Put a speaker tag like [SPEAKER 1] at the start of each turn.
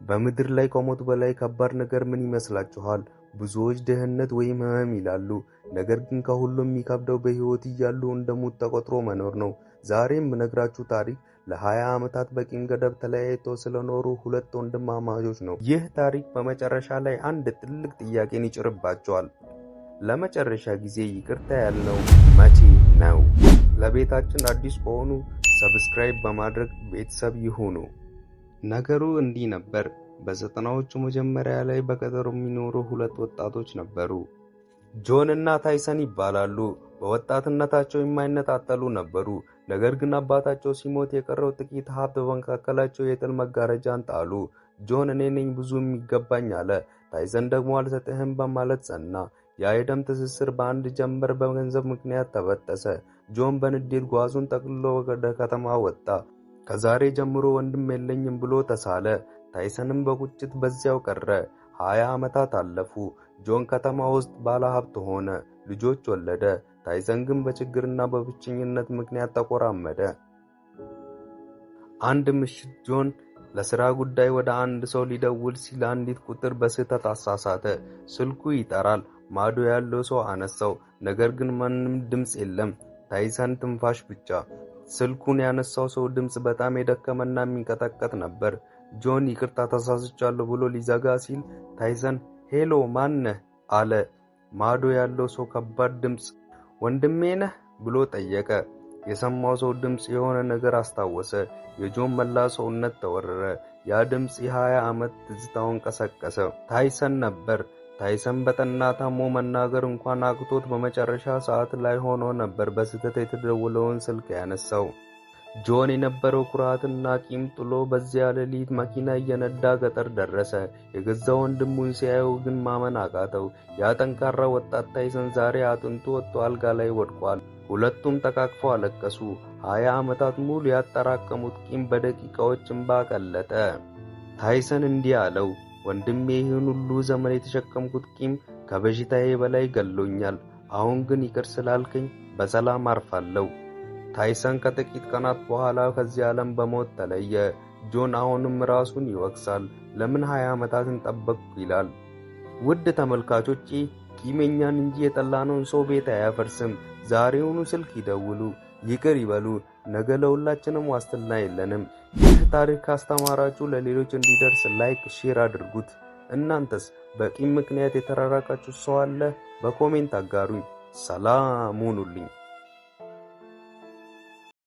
[SPEAKER 1] በምድር ላይ ከሞት በላይ ከባድ ነገር ምን ይመስላችኋል? ብዙዎች ድህነት ወይም ህመም ይላሉ። ነገር ግን ከሁሉም የሚከብደው በሕይወት እያሉ እንደ ሙት ተቆጥሮ መኖር ነው። ዛሬ የምነግራችሁ ታሪክ ለ20 ዓመታት በቂም ገደብ ተለያይተው ስለኖሩ ሁለት ወንድማማቾች ነው። ይህ ታሪክ በመጨረሻ ላይ አንድ ትልቅ ጥያቄን ይጭርባቸዋል። ለመጨረሻ ጊዜ ይቅርታ ያልነው መቼ ነው? ለቤታችን አዲስ ከሆኑ subscribe በማድረግ ቤተሰብ ይሁኑ። ነገሩ እንዲህ ነበር። በ90ዎቹ መጀመሪያ ላይ በገጠሩ የሚኖሩ ሁለት ወጣቶች ነበሩ። ጆን እና ታይሰን ይባላሉ። በወጣትነታቸው የማይነጣጠሉ ነበሩ። ነገር ግን አባታቸው ሲሞት የቀረው ጥቂት ሀብት በመካከላቸው የጥል መጋረጃን ጣሉ። ጆን እኔ ነኝ ብዙ የሚገባኝ አለ። ታይሰን ደግሞ አልሰጥህም በማለት ጸና። ያ የደም ትስስር በአንድ ጀንበር በገንዘብ ምክንያት ተበጠሰ። ጆን በንዴት ጓዙን ጠቅልሎ ወደ ከተማ ወጣ። ከዛሬ ጀምሮ ወንድም የለኝም ብሎ ተሳለ። ታይሰንም በቁጭት በዚያው ቀረ። 20 ዓመታት አለፉ። ጆን ከተማ ውስጥ ባለሀብት ሆነ፣ ልጆች ወለደ። ታይሰን ግን በችግርና በብቸኝነት ምክንያት ተቆራመደ። አንድ ምሽት ጆን ለሥራ ጉዳይ ወደ አንድ ሰው ሊደውል ሲል አንዲት ቁጥር በስህተት አሳሳተ። ስልኩ ይጠራል። ማዶ ያለው ሰው አነሳው። ነገር ግን ማንም ድምፅ የለም። ታይሰን ትንፋሽ ብቻ። ስልኩን ያነሳው ሰው ድምፅ በጣም የደከመና የሚንቀጠቀጥ ነበር። ጆን ይቅርታ ተሳስቻለሁ ብሎ ሊዘጋ ሲል ታይሰን ሄሎ ማነህ አለ። ማዶ ያለው ሰው ከባድ ድምፅ ወንድሜ ነህ ብሎ ጠየቀ። የሰማው ሰው ድምፅ የሆነ ነገር አስታወሰ። የጆን መላ ሰውነት ተወረረ። ያ ድምፅ የ20 ዓመት ትዝታውን ቀሰቀሰ። ታይሰን ነበር። ታይሰን በጠና ታሞ መናገር እንኳን አቅቶት በመጨረሻ ሰዓት ላይ ሆኖ ነበር በስህተት የተደወለውን ስልክ ያነሳው። ጆን የነበረው ኩራትና ቂም ጥሎ በዚያ ሌሊት መኪና እየነዳ ገጠር ደረሰ። የገዛ ወንድሙን ሲያየው ግን ማመን አቃተው። ያ ጠንካራ ወጣት ታይሰን ዛሬ አጥንቱ ወጥቶ አልጋ ላይ ወድቋል። ሁለቱም ተቃቅፈው አለቀሱ። 20 ዓመታት ሙሉ ያጠራቀሙት ቂም በደቂቃዎች እንባ ቀለጠ። ታይሰን እንዲህ አለው፣ ወንድሜ ይህን ሁሉ ዘመን የተሸከምኩት ቂም ከበሽታዬ በላይ ገሎኛል። አሁን ግን ይቅር ስላልከኝ በሰላም አርፋለሁ። ታይሰን ከጥቂት ቀናት በኋላ ከዚህ ዓለም በሞት ተለየ። ጆን አሁንም ራሱን ይወቅሳል። ለምን 20 ዓመታትን ጠበቅኩ ይላል። ውድ ተመልካቾቼ፣ ቂመኛን እንጂ የጠላነውን ሰው ቤት አያፈርስም። ዛሬውኑ ስልክ ይደውሉ፣ ይቅር ይበሉ። ነገ ለሁላችንም ዋስትና የለንም። ይህ ታሪክ ካስተማራችሁ ለሌሎች እንዲደርስ like፣ share አድርጉት። እናንተስ በቂም ምክንያት የተራራቃችሁ ሰው አለ? በ comment አጋሩኝ። ሰላም ሁኑልኝ።